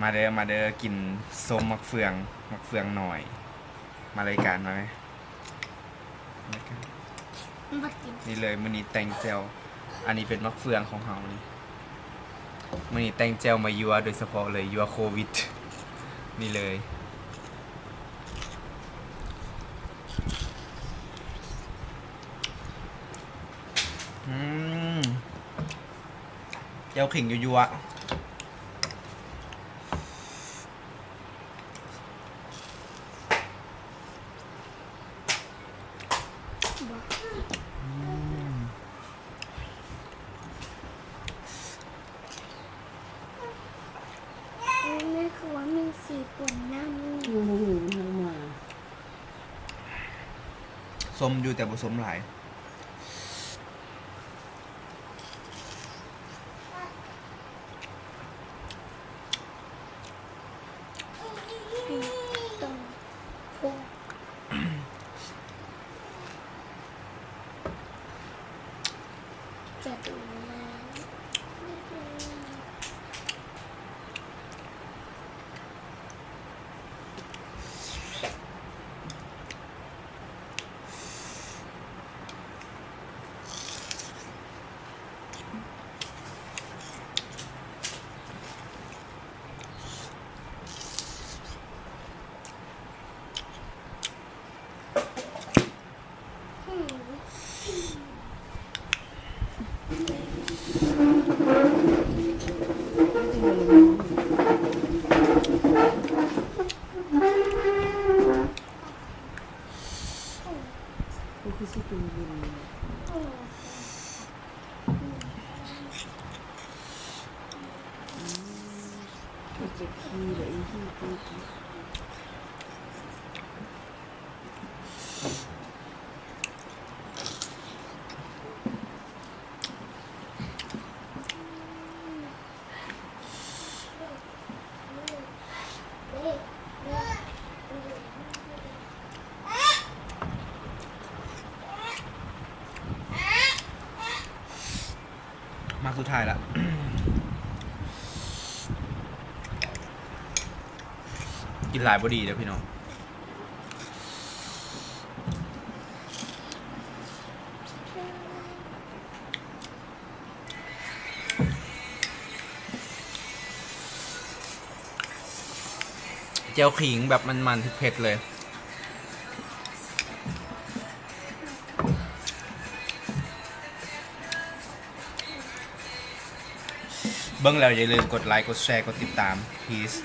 ມາເດີ ມາເດີ ກິນສົ້ມໝາກເຟືອງ ໝາກເຟືອງນ້ອຍ. ມາລາຍການ ມາແມ ມາລາຍການ. ບໍ່ກິນ. ນີ້ເລີຍ ມື້ນີ້ແຕ່ງແຈ່ວ. ອັນນີ້ເປັນໝາກເຟືອງຂອງເຮົານີ້. ມື້ນີ້ແຕ່ງແຈ່ວມາຍົວໂດຍສະເພາະເລີຍ ຍົວໂຄວິດ. ນີ້ເລີຍ. ອືມ ແຈ່ວຂີງຍົວໆ. ແມ່ຄືວ່າມີສີ່ຄົນນຳ. ຍັງບໍ່ຮູ້ມັນເຂົ້າມາ. ສົ້ມຢູ່ ແຕ່ບໍ່ສົ້ມຫຼາຍ. ໝາກສຸດທ້າຍລະ. ກິນຫຼາຍບໍ່ດີເດີພີ່ນ້ອງ. ແຈ່ວຂີງແບບມັນໆ ເຜັດໆ ເລີຍ. ເບິ່ງແລ້ວຢ່າລືມກົດໄລ ກົດແຊ ກົດຕິດຕາມ Peace.